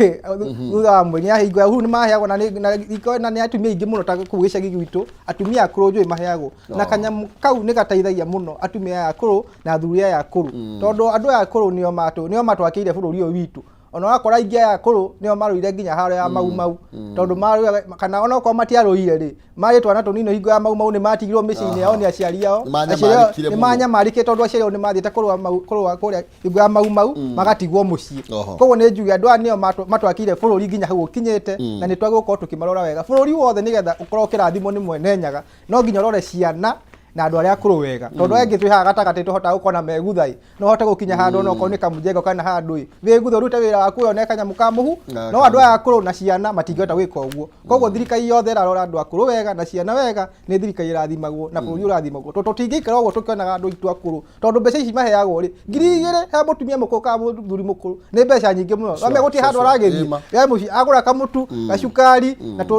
thutha wa mweri, nĩ ahingo hau nĩ maheagwo, na nĩ atumia aingĩ mũno ta kũu gĩcagi gwitũ, atumia akũrũ njũĩ maheagwo na kanyamũ kau nĩ gateithagia mũno atumia aya akũrũ na athuri aya akũrũ, tondũ andũ aya akũrũ nĩo matwakĩire bũrũri ũyũ witũ. Ona wakora aingĩ aya akũrũ nĩo marũire nginya haro ya Mau Mau, tondũ marũaga kana ona okorwo matiarũire rĩ, marĩ twana tũnini hingo ya Mau Mau nĩ matigirwo mĩciĩ-inĩ yao nĩ aciari ao. Nĩ Aciari ao manyamarĩkire nĩ mũno. manyamarĩkire tondũ aciari ao nĩ mathiĩte kũrũa kũrĩa hingo ya Mau Mau, magatigwo mũciĩ. Koguo nĩ njuge andũ aya nĩo matwakĩire bũrũri nginya hau ũkinyĩte, na nĩ twagĩrĩirwo gũkorwo tũkĩmarora wega. Bũrũri wothe nĩgetha ũkorwo ũkĩrathimwo nĩ Mwene Nyaga, no nginya ũrore ciana na andũ arĩa akũrũ wega, tondũ aya angĩ twĩ haha gatagatĩ tũhotaga gũkorwo na megutha ĩ, no ũhote gũkinya handũ ona okorwo nĩ kamũjengo kana handũ ĩ, wĩguthe ũrute wĩra waku wone kanyamũ ka mũhu. No andũ aya akũrũ na ciana matingĩhota gwĩka ũguo. Koguo thirikari yothe ĩrarora andũ akũrũ wega na ciana wega nĩ thirikari ĩrathimagwo na bũrũri ũrathimagwo, tondũ tũtingĩikara ũguo tũkĩonaga andũ aitũ akũrũ, tondũ mbeca ici maheagwo rĩ, 2000 he mũtumia mũkũrũ kana mũthuri mũkũrũ nĩ mbeca nyingĩ mũno. Wamenya gũtirĩ handũ aragĩthiĩ. We mũciĩ agũra kamũtu, gacukari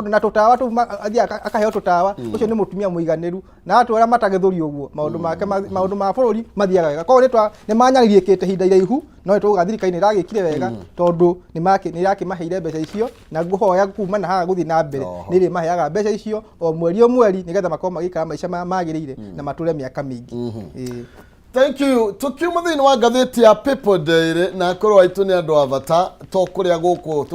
na tũtawa tũu, athiaga akaheo tũtawa. Ũcio nĩ mũtumia mũiganĩru na atwara matagĩthũri ũguo maũndũ make, maũndũ ma bũrũri mathiaga wega. Koguo nĩ manyaririrĩkĩte ihinda iraihu, no nĩ tũuga thirikari nĩ ĩragĩkire wega tondũ nĩ ĩrakĩmaheire mbeca icio, na ngũhoya kuma na haha gũthiĩ na mbere nĩ ĩrĩmaheaga mbeca icio o mweri o mweri nĩgetha makorwo magĩikara maica marĩa magĩrĩire na matũre mĩaka mĩingĩ. Ĩĩ. Thank you. Tukiuma thĩinĩ wa ngathĩti ya People Daily, na akorwo aitũ nĩ andũ a bata to kũrĩa gũkũ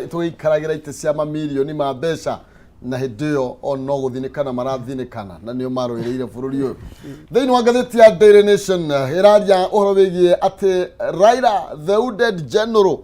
tũgĩikaragĩra itĩ cia mamirioni ma mbeca, na hĩndĩ ĩyo o no gũthinĩkana marathinĩkana na nĩo marũĩrĩire bũrũri ũyũ. Thĩinĩ wa ngathĩti ya Daily Nation ĩraria ũhoro wĩgiĩ atĩ Raila the wounded general,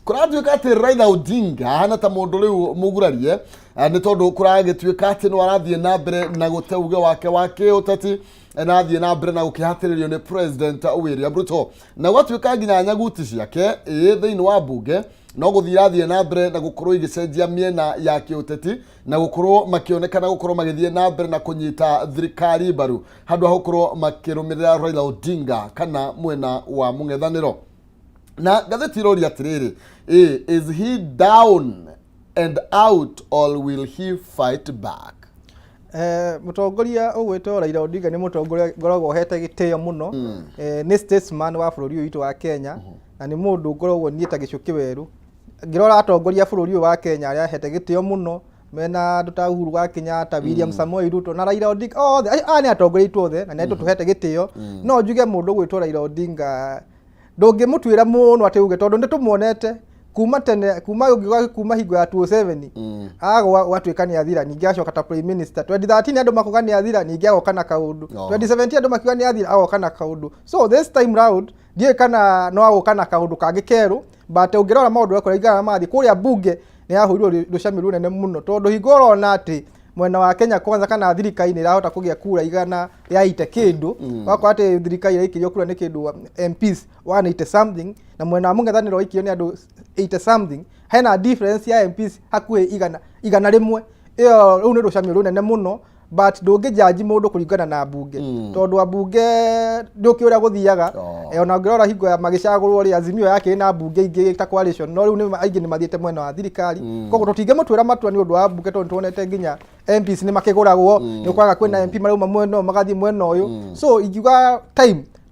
kũratuĩka atĩ Raila Odinga ahana ta mũndũ rĩu mũgurarie, nĩ tondũ kũragĩtuĩka atĩ no arathiĩ na mbere na gũte uge wake wa kĩũteti, na athiĩ na mbere na gũkĩhatĩrĩrio nĩ President William Ruto, na gwatuĩka nginya nyaguti ciake ĩĩ thĩinĩ wa mbunge no gũthiĩ irathiĩ na mbere na gũkorwo igĩcenjia mĩena ya kĩũteti na gũkorwo makĩonekana gũkorwo magĩthiĩ na mbere na kũnyita thirikari mbaru handũ ha gũkorwo makĩrũmĩrĩra Raila Odinga kana mwena wa mũng'ethanĩro. Na ngathĩti ĩroria atĩrĩrĩ, is he down and out or will he fight back? Mũtongoria ũgwĩtwo Raila Odinga nĩ mũtongoria ngoragwo hete gĩtĩo mũno. Nĩ statesman wa bũrũri ũyũ witũ wa Kenya, na nĩ mũndũ ngoragwo niĩ ta gĩcũkĩ werũ ngĩrora atongoria a bũrũri ũyũ wa Kenya arĩa hete gĩtĩo mũno mena andũ ta Uhuru wa Kenyatta, William Samoei Ruto na Raila Odinga othe. Aya nĩ atongoria aitũ othe na nĩ andũ tũhete gĩtĩo. No njuge mũndũ ũgwĩtwo Raila Odinga ndũngĩmũtuĩra mũno atĩ uge, tondũ nĩ tũmuonete kuma tene, kuma ũngiuga kuma hingo ya 2007 agwa gwatuĩka nĩ athira, ningĩ acoka ta prime minister. 2013 andũ makuga nĩ athira, ningĩ agoka na kaũndũ. 2017 andũ makiuga nĩ athira, agoka na kaũndũ. So this time round ndiũĩ kana no agoka na kaũndũ kangĩ kerũ, but ũngĩrora maũndũ ũrĩa kũringana na mathiĩ kũrĩa mbunge nĩ yahũrirwo rũcami rũnene mũno, tondũ hingo ũrona atĩ mwena wa Kenya Kwanza kana thirikari nĩ ĩrahota kũgĩa kura igana rĩa ite kĩndũ, wakorwo atĩ thirikari ĩraikĩrio kura nĩ kĩndũ MPs 180 something na mwena wa mũng'ethanĩro waikĩrio nĩ andũ 80 something, hena difference ya MPs hakuhĩ 100. Ĩyo rũu nĩ rũcamio rũnene mũno, but ndũngĩjaji mũndũ kũringana na mbunge, tondũ ambunge ndũkĩ ũrĩa gũthiaga. Ona ũngĩrora hingo ya magĩcagũrwo rĩ, Azimio yakĩrĩ na mbunge ingĩ ta coalition, no rĩu aingĩ nĩ mathiĩte mwena wa thirikari. Koguo tũtingĩmũtuĩra matua nĩ ũndũ wa mbunge, tondũ nĩtuonete nginya MPs nĩ makĩgũragwo, nĩ ũkoraga kwĩna MP marauma mwena ũyũ magathiĩ mwena ũyũ. So ingiuga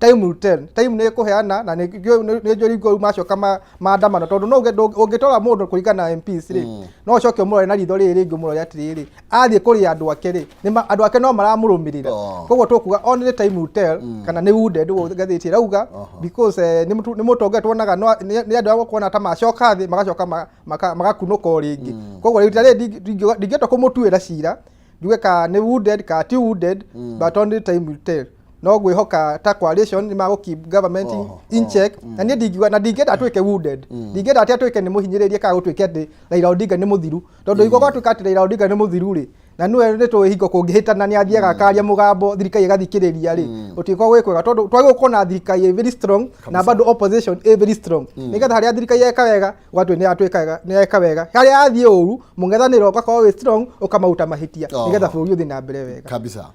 time will tell, time nĩ ĩkũheana, na nĩ njũĩ hingo rĩu macoka maandamano, tondũ no uge ũngĩtora mũndũ kũringana na MPs rĩ, no ũcoke ũmũrore na ritho rĩrĩ rĩngĩ, ũmũrore atĩrĩrĩ, athiĩ kũrĩ andũ ake rĩ, andũ ake no maramũrũmĩrĩra. Koguo tũkuga only time will tell kana nĩ wounded ũguo ngathĩti ĩrauga, because nĩ mũtongoria tuonaga nĩ andũ a kuona ta macoka thĩ magacoka magakunũka o rĩngĩ. Koguo rita rĩrĩ ndingĩhota kũmũtuĩra cira njuge ka nĩ wounded ka ti wounded, but only time will tell. No ngwĩhoka ta coalition nĩ magũ keep government in check, na niĩ ndingiuga na ndingĩenda atuĩke wounded, ndingĩenda atĩ atuĩke nĩ mũhinyĩrĩrie kana gũtuĩke atĩ Raila Odinga nĩ mũthiru, tondũ hingo gwatuĩka atĩ Raila Odinga nĩ mũthiru rĩ, na nĩwe nĩ tũĩ hingo kũngĩhĩtana nĩ athiaga akaria mũgambo thirikari ĩgathikĩrĩria rĩ, gũtikoragwo gwĩ kwega, tondũ twagĩrĩirwo gũkorwo na thirikari ĩ very strong na bado opposition ĩ very strong, nĩgetha harĩa thirikari yeka wega ũgatuĩ nĩ yatuĩka wega, nĩ yeka wega, harĩa yathiĩ ũru mũng'ethanĩro ũgakorwo wĩ strong ũkamauta mahĩtia, nĩgetha bũrũri ũthiĩ na mbere wega. Kabisa.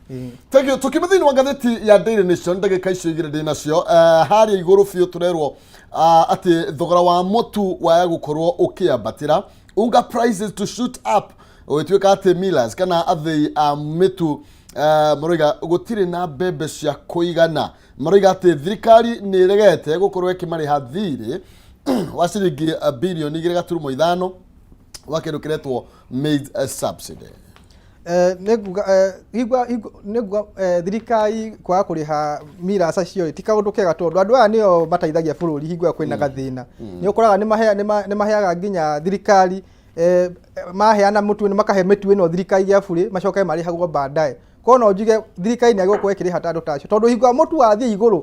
Thank you. Tukiuma thĩinĩ wa ngathĩti ya Daily Nation, ndagĩka icio igĩrĩ ndĩ nacio, harĩa igũrũ biũ tũrerwo atĩ thogora wa mũtu waya gũkorwo ũkĩambatĩra, unga prices to shoot up, ũgĩtuĩka atĩ millers kana athĩi a mĩtu maroiga gũtirĩ na mbembe cia kũigana. Maroiga atĩ thirikari nĩ ĩregete gũkorwo ĩkĩmarĩha thirĩ wa ciringi birioni 2.5 wa kĩndũ kĩretwo maize subsidy. Nĩ nguga thirikari kwaga kũrĩha millers acio ti kaũndũ kega, tondũ andũ aya nĩo mateithagia bũrũri hingo ĩrĩa kwĩna gathĩna. Nĩ ũkoraga nĩ maheaga nginya thirikari, maheana mũtu nĩ makahe mĩtu ĩno thirikari ya burĩ, macoke marĩhagwo baadaye. Koguo no njuge thirikari nĩ agĩrĩirwo gũkorwo ĩkĩrĩha ta andũ ta acio, tondũ hingo ya mũtu wathiĩ igũrũ,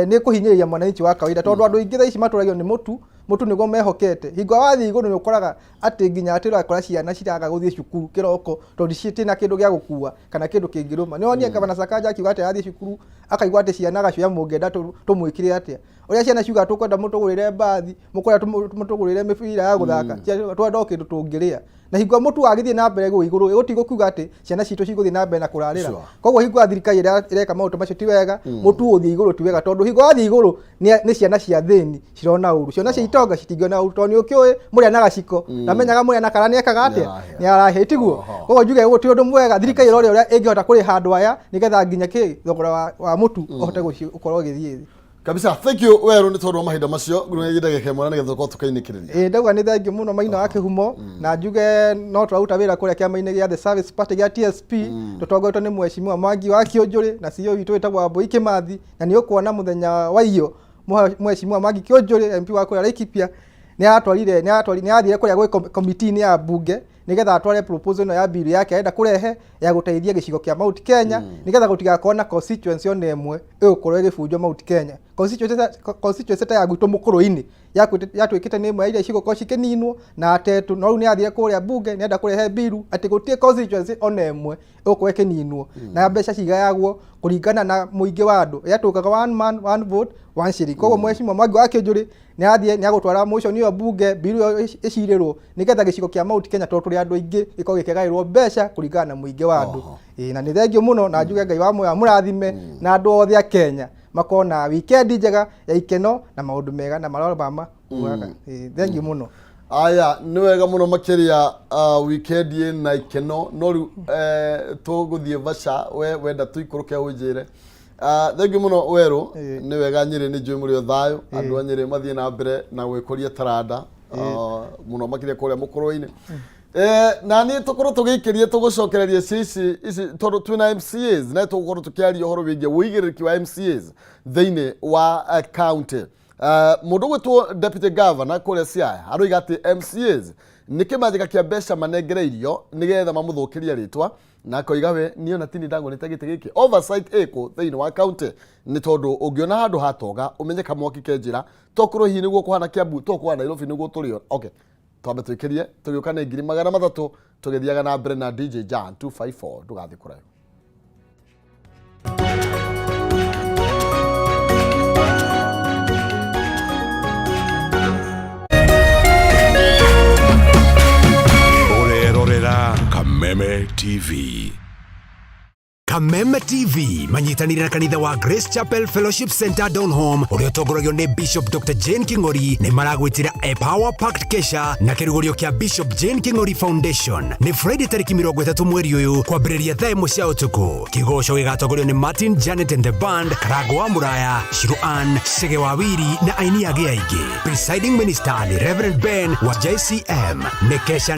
nĩ kũhinyĩrĩria mwananchi wa kawaida, tondũ andũ aingĩ thaa ici matũragio nĩ mũtu. Mũtu nĩguo mehokete. Hingo ya wathiĩ igũrũ, nĩ ũkoraga atĩ nginya atĩ ũrakora ciana ciraga gũthiĩ cukuru kĩroko tondũ citirĩ na kĩndũ gĩa gũkua kana kĩndũ kĩngĩrũma. Nĩ wonire Gavana Sakaja akiuga atĩ athiĩ cukuru akaigua atĩ ciana agacioya, mũngĩenda tũmwĩkĩre atĩa? Ũrĩa ciana ciugaga, tũkwenda mũtũgũrĩre mbathi, mũkwenda mũtũgũrĩre mĩbira ya gũthaka. Ciana twenda o kĩndũ tũngĩrĩa. Na hingo mũtu wagĩthiĩ na mbere gũgĩ igũrũ, gũtigũkiuga atĩ ciana citũ cigũthiĩ na mbere na kũrarĩra. Koguo hingo ya thirikari ĩrĩa ĩreka maũndũ macio ti wega. Mũtu ũthiĩ igũrũ ti wega, tondũ hingo wathiĩ igũrũ nĩ ciana cia thĩni cirona ũru, ciana cia itonga citingĩona ũru, tondũ nĩ ũkĩũĩ mũrĩa na gaciko ndamenyaga mũrĩa na kara nĩekaga atĩa. Nĩarahĩa. Nĩ arahĩa, tiguo? Oho. Koguo njuge ũguo ti ũndũ mwega. Thirikari ĩrore ũrĩa ĩngĩhota kũrĩha andũ aya, nĩgetha nginya kĩ thogora wa mũtu ũhote gũkorwo ũgĩthiĩ thĩ. Kabisa, thank you Weru nĩ tondũ wa mahinda macio. Ngũrũge ndagĩka ĩmwe na nĩgetha tũkorwo tũkainĩkĩrĩria. Ĩĩ, ndauga nĩ thengiũ mũno Maina wa Kĩhumo, na njuge no tũraruta wĩra kũrĩa kĩama-inĩ gĩa The Service Party gĩa TSP, tũtongoretio nĩ Mheshimiwa Mwangi wa Kĩũnjũrĩ na CEO witũ wĩtagwo Wambui Kĩmathi. Na nĩ ũkuona mũthenya wa iyo Mheshimiwa Mwangi Kĩũnjũrĩ, MP wa kũrĩa Laikipia, nĩ arathire kũrĩa gwĩ committee-inĩ ya bunge, nĩgetha atware proposal ĩno ya bill yake arenda kũrehe ya gũteithia gĩcigo kĩa Mount Kenya, nĩgetha gũtigakorwo na constituency ona ĩmwe ĩgũkorwo ĩgĩbunjwo Mount Kenya. Constituency ta ya gwitũ Mũkũrũ-inĩ yatuĩkĩte nĩ ĩmwe ya iria cigũkorwo cikĩninwo na atetũ, no rĩu nĩ athire kũrĩa bunge, nĩ enda kũrehe bill atĩ gũtirĩ constituency ona ĩmwe ĩgũkorwo ĩkĩninwo, na mbeca cigayagwo kũringana na mũingĩ wa andũ, yatuĩkaga one man, one vote, one shilling. Koguo Mheshimiwa Mwangi wa Kĩũnjũrĩ nĩ athiĩ, nĩ agũtwara motion ĩyo bunge, bill ĩyo ĩcirĩrwo, nĩgetha gĩcigo kĩa Mount Kenya, tondũ tũrĩ andũ aingĩ, gĩkorwo gĩkĩgaĩrwo mbeca kũringana na mũingĩ wa andũ. Ĩĩ, na nĩ thengiũ mũno, na njuge Ngai wa muoyo amũrathime, na andũ othe a Kenya makorwo na weekend njega ya ikeno na maũndũ mega na maroro mama kugaga. Ĩĩ, thengiũ mũno. Aya, nĩ wega mũno makĩria. Weekend ĩna ikeno, no rĩu tũgũthiĩ vaca, we wenda tũikũrũke ũnjĩre. Thengiũ mũno Werũ. Nĩ wega, Nyĩrĩ nĩ njũĩ mũrĩ o thayũ. Andũ a Nyĩrĩ mathiĩ na mbere na gwĩkũria taranda, mũno makĩria kũrĩa Mũkũrũ-inĩ. Na niĩ tũkorwo tũgĩikĩria tũgũcokereria ici ici, tondũ twĩna MCAs na tũgũkorwo tũkĩaria ũhoro wĩgiĩ ũigĩrĩrĩki wa MCAs thĩinĩ wa county. Mũndũ gwĩtwo deputy governor kũrĩa Siaya aroiga atĩ MCAs nĩ kĩmanjĩka kĩa mbeca manengereirio nĩgetha mamũthũkĩrie rĩtwa, na akoiga we niĩ ona tini ndagũrĩte gĩtĩ gĩkĩ. Oversight ĩkũ thĩinĩ wa county? Nĩ tondũ ũngĩona handũ hatoga ũmenye kamwaki ke njĩra, tokorwo hihi nĩguo kũhana Kiambu, to kũhana Nairobi nĩguo tũrĩ. Okay, twambe twĩkĩrie, tũgĩũka nĩ 300,000, tũgĩthiaga na mbere na DJ Jan 254. Ndũgathiĩ kũraihu. Ũrerorera Kameme TV. Kameme TV manyitanĩire na kanitha wa Grace Chapel Fellowship Center Donholm, ũrĩa ũtongoragio nĩ Bishop Dr. Jane King'ori, nĩ maragwĩtĩra a Power Packed Kesha na kĩrugũrio kĩa Bishop Jane King'ori Foundation. Nĩ Friday tarĩki 30 mweri ũyũ, kwambĩrĩria thaa 1 cia ũtukũ. Kĩgoco gĩgatongorio nĩ Martin Janet and the Band, Karango wa Mũraya, Shiru Ann, Chege wa Wiri na aini angĩ aingĩ. Presiding Minister ni Reverend Ben wa JCM. Nĩ kesha.